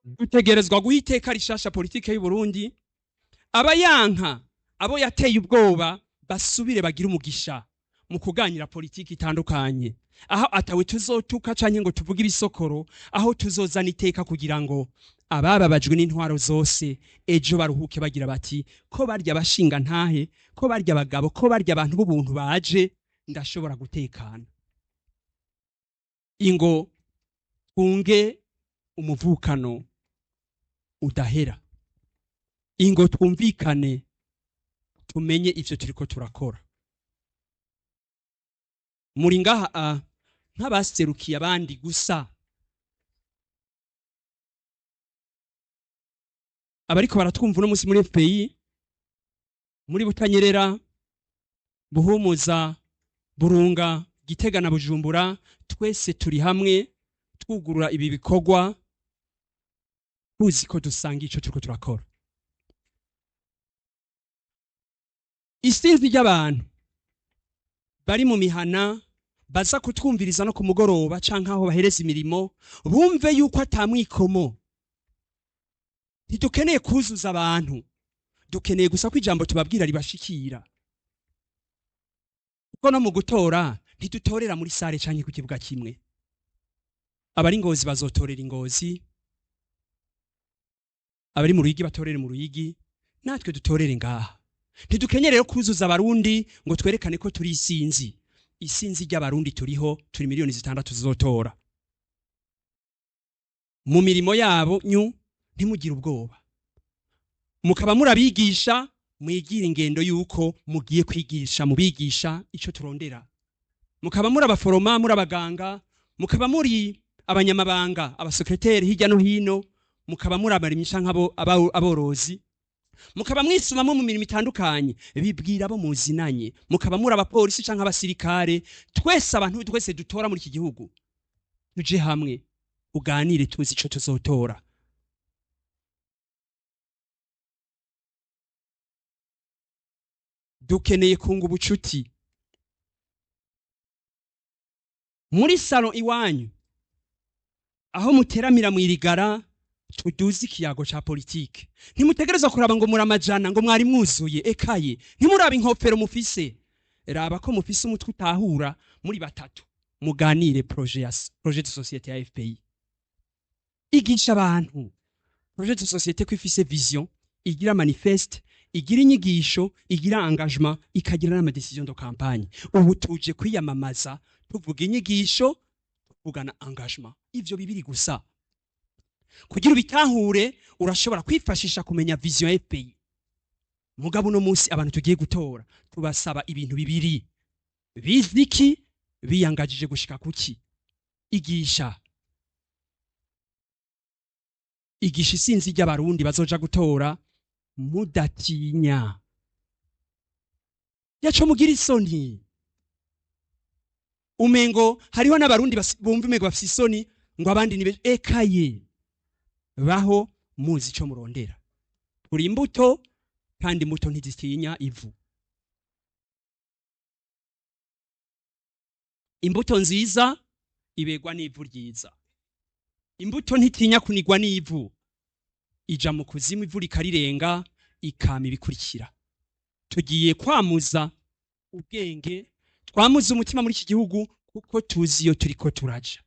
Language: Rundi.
Dutegerezwa guha iteka rishasha politike y'u Burundi. Abayanka, abo yateye ubwoba, basubire bagire umugisha mu kuganira politiki itandukanye, aho atawe tuzotuka canke ngo tuvuge ibisokoro, aho tuzozana iteka kugira ngo abababajwe n'intwaro zose ejo baruhuke bagira bati: "Ko barya abashinga ntahe, ko barya abagabo, ko barya abantu b'ubuntu baje, ndashobora gutekana." Ingo twunge umuvukano udahera, ingo twumvikane, tumenye ivyo turiko turakora. Muri ngaha nk'abaserukiye abandi gusa. Abariko baratwumva uno munsi muri FPI, muri Butanyerera, Buhumuza, Burunga, Gitega na Bujumbura, twese turi hamwe twugurura ibi bikorwa tuzi ko dusanga ico turiko turakora. Isinzi ry'abantu bari mu mihana baza kutwumviriza no ku mugoroba canke aho bahereza imirimo, bumve yuko atamwikomo. Ntidukeneye kuzuza abantu, dukeneye gusa ko ijambo tubabwira ribashikira, kuko no mu gutora ntidutorera muri salle canke ku kibuga kimwe. Abari Ngozi bazotorera Ingozi, abari mu Ruyigi batorere mu Ruyigi, natwe dutorere ngaha. Ntidukeneye rero kuzuza Abarundi ngo twerekane ko turi isinzi. Isinzi ry'Abarundi turiho, turi miliyoni 6 zizotora. Mu mirimo yabo nyu ntimugire ubwoba, mukaba murabigisha, mwigira ingendo yuko mugiye kwigisha, mubigisha ico turondera. Mukaba muri abaforoma, muri abaganga, mukaba muri abanyamabanga, abasekreteri hirya no hino, mukaba muri abarimyi canke aborozi, mukaba mwisumamo mu mirimo itandukanye, bibwira abo muzinanye, mukaba muri abapolisi canke abasirikare. Twese, abantu twese dutora muri iki gihugu, tuje hamwe uganire tuzi ico tuzotora. Dukeneye kunga ubucuti muri salon iwanyu, aho muteramira mwirigara, tuduze ikiyago ca politike. Ntimutegerezwa kuraba ngo muramajana, ngo mwari mwuzuye, ekaye. Ntimuraba inkofero mufise, raba ko mufise umutwe utahura. Muri batatu muganire projet ya projet de société ya FPI. Igisha abantu projet de société ko ifise vision, igira manifeste, igira inyigisho, igira engagement, ikagira n'ama décision de campagne. Ubu tuje kwiyamamaza tuvuga inyigisho, tuvugana engagement, ivyo bibiri gusa. Kugira ubitahure, urashobora kwifashisha kumenya vision ya FPI. Mugabo uno munsi abantu tugiye gutora tubasaba ibintu bibiri: bize iki, biyangajije gushika kuki. Igisha, igisha isinzi ry'Abarundi bazoja gutora mudatinya. Yaco mugira isoni, umengo hariho n'Abarundi bumva umengo bafise isoni ngo abandi ni ekaye. Baho muzi ico murondera. Turi imbuto, kandi imbuto ntizitinya ivu. Imbuto nziza ibegwa n'ivu ryiza. Imbuto ntitinya kunigwa n'ivu, ija mu kuzimu ivu rikarirenga, ikama ibikurikira. Tugiye kwamuza ubwenge, twamuza umutima muri iki gihugu, kuko tuzi iyo turiko turaja.